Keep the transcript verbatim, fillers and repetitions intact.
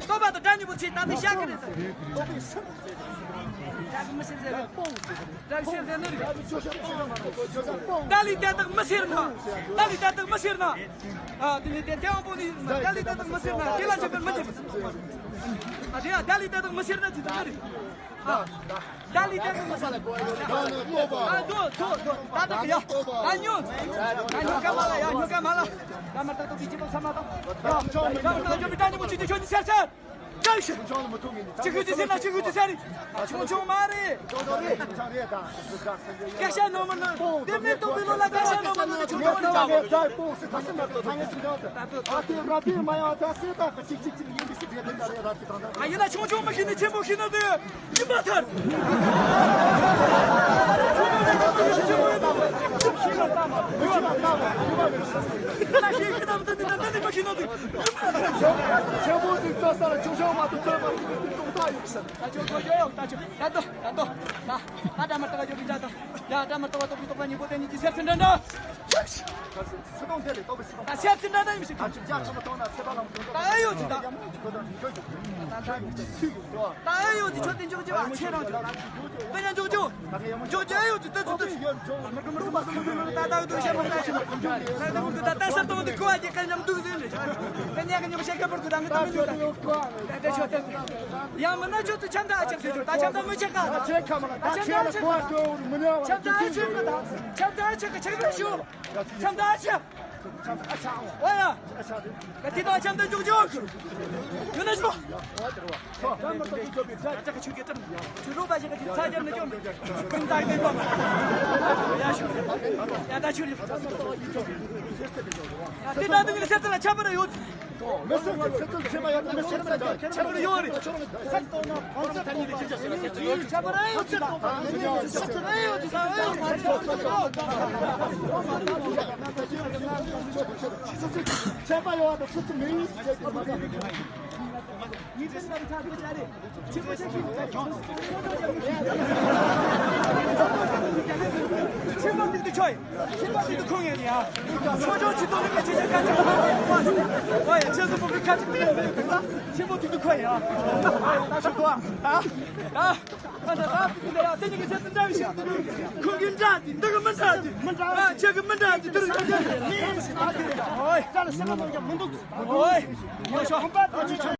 སྟོབས་པ་དང་འདྲ་མཉམ་པོ་བྱེད། ད་ནི་བཤད་ཀྱི་རེད། ད་གི་མི་ཤེས་ཟེར། ད་གི་ཤེས་ཟེར་ནི་རེད། ཏཱ་ལའི་དེ་དག་མི་ཤེས་ན། ཏཱ་ལའི་དེ་དག་མི་ཤེས་ན། ཨ་དེ་ནི་དེ་དེ་དབང་པོ་ནི་ཏཱ་ལའི་དེ་དག་མི་ཤེས་ན་དེ་ལ་འཇུག་པར་མི་བྱེད། ཨ་དེ་ཡང་ཏཱ་ལའི་དེ་དག་མི་ཤེས་ན་ཅི་ཟེར་ནི་རེད། ཨ་ཏཱ་ལའི་དེ་དག་མི་ཤེས་ན། ཨ་དོ་དོ་དོ་ད་ད་གི་ཡ། ད་ཉོ། ད་ཉོ་ཀ་མ་ལ་ཡ། ཉོ་ཀ་མ་ལ། ད་མ་ད་དོ་གི་ཅི་པ་ཚ་མ་ད། ཡ་ད་མ་ད་ཉོ་པའི་ད་ཉོ་མོ་ཅི་ཅི་ཆོ་ཅི་སེར་སེར། ཅི་ཞིག་ཅི་ཁུ་ཅི་སེར་ན་ཅི་ཁུ་ཅི་སེར་རེད། ཆུང་ཆུང་མ་རེད། སྐད་ཆ་ནོར་མི་ནོར། དེ་མེད་ཐོག་པའི་ལོ་ལ་སྐད་ཆ་ནོར་མི་ནོར། ཆུང་ཆུང་མ་རེད། ཨ། ཡིན་ན་ཆུང་ཆུང་མི་ཤེས་ནི་ཆེན་པོ་ཤེས་ན་དེ་ཡིན་པ་ཐར། ཆེན་པོ་ཟིག་བཙལ་ས་ལ་ཆུང་ཆུང་མ་གཏོགས་བཙལ་མ་ཐུབ་པའི་ལྟོགས་ཐག་ཡོད་ས། ད་ཆོག་ཆོག་ཡོད། ད་ཆོག་ད་དོ་ད་དོ་ད་ད་ད་མ་ལྟ་བ་ཡོད་པའི་འདྲ་ད། ཡ་ད་མ་ལྟ་བ་ལྟོགས་པའི་ལྟོགས་པ་གཉིས་པོ་དེ་གཉིས་ཀྱི་སེམས་སུ་འདྲ་འདྲ། སི་ཏོང་དེ་ལས་ལྟོགས་པའི་སི་ཏོང་། ད་སེམས་སུ་འདྲ་འདྲ་ཡིན་མི་སྲིད་གམ། ད་ཨེ་ཡོད་ཅི་ད། ད་ཨེ་ཡོད་ཅི་ཆོ་དེ་འཇོག་ཅི་བ་ཆེ་རང་ཅི། དེ་ཡང་འཇོག་ཅི། འཇོག་ཅི་ཨེ་ཡོད་ཅི་ལྟོས་ཅི་ལྟོས་ཅི། མི་རུ་མི་རུ་མི་རུ་མི་རུ་ད་ད་འུ་ཐུག་ཤེས་མ་ད་ཤེས་མ། ད་ད་འུ་ཐུག་ད་ད་སར་གཏོང་དུ་ཁུ་བ་ཅི་ཀ་ཉམས་འདུག་ཟེར་ནས། ཀ་ཉག་གི་ཉམས་བཤད་ཀ་པར་གུ་ད་ངི་ད་མི་འདུག་ད། ད་ད་ཆོ་དེ། ཡང་མིན་ན་ཁྱོད་ཚོ་ཆམ་ད་ཨ་ཆག་ཟེར་རྒྱུ། ད་ཆམ་ད་མི་ཆག་ག་ད་ཆེ་ཁ་མ་ད་ཆམ་ད་ཨ་ཆག་ག་ཆམ་ད་ཨ་ཆག་ག་ཆག་རེ་ཞུ། ཆམ་ད་ཨ་ཆག་ཨོ་ཡ། ད་དེ་དང་ཆམ་ད་འཇོག་འཇོག་ཡོད་ན་ཞུ། ད་ད་ཆུ་གི་ཏམ་ཆུ་རོ་པ་ཞིག་གི་ཚ་རྒྱབ་ནས་ཅོམ་ཀུན་ད་གི་པ་མ་ཡ་ཞུ། ཡ་ད་ཆུ་རི་ཡ་དེ་ད་དུང་ལ་ཤ་ཚ་ལ་ཆ་པ་ར་ཡོད། མི་སེམས་ལ་ཚེ་ཚད་ཆེ་བ་ཡོད་ན་མི་སེམས་ལ་ཆེ་བ་ཡོད་རེད། ཁྱད་པར་ཡོད་ཅི་ད། ཁྱད་པར་ཡོད་ཅི་ད། ཁྱད་པར་ཡོད་ཅི་ད། ཁྱད་པར་ཡོད་ད། ཁྱད་པར་མེད། ཆེན་པོ་ཞིག་གིས་ཆེན་པོ་ཞིག་ཏུ་ཆོས། ཆེན་པོ་ཞིག་ཏུ་ཁོང་ཡོད་ཡ། ཆོས་ཆོས་ཆེ་དོ་ནི་ཁ་ཆེ་ཆེ་ཁ་ཆེ་ཁ་ཆེ། ཨོ་ཡ་ཆེ་སུ་པོ་གི་ཁ་ཆེ་ཁ་ཆེ། ཆེན་པོ་ཞིག་ཏུ་ཁོང་ཡོད་ཡ། ད་ཆོས་གོ་ཨ། ད་ད་ད་ད་ད་ད་ཉིད་ཀྱི་སེམས་སུ་འདྲ་བའི་ཞིག་ཁོང་གི་འདྲ་དེ་འདི་གི་མི་འདྲ་དེ། མི་འདྲ། ཨ་ཁྱེད་ཀྱི་མི་འདྲ་དེ་འདི་རུ་འདྲ་དེ། ཨོ་ཡ། ད་ལ་སེམས་ལ་མི་འདུག་ཨོ་ཡ། ཡོ་ཤོ།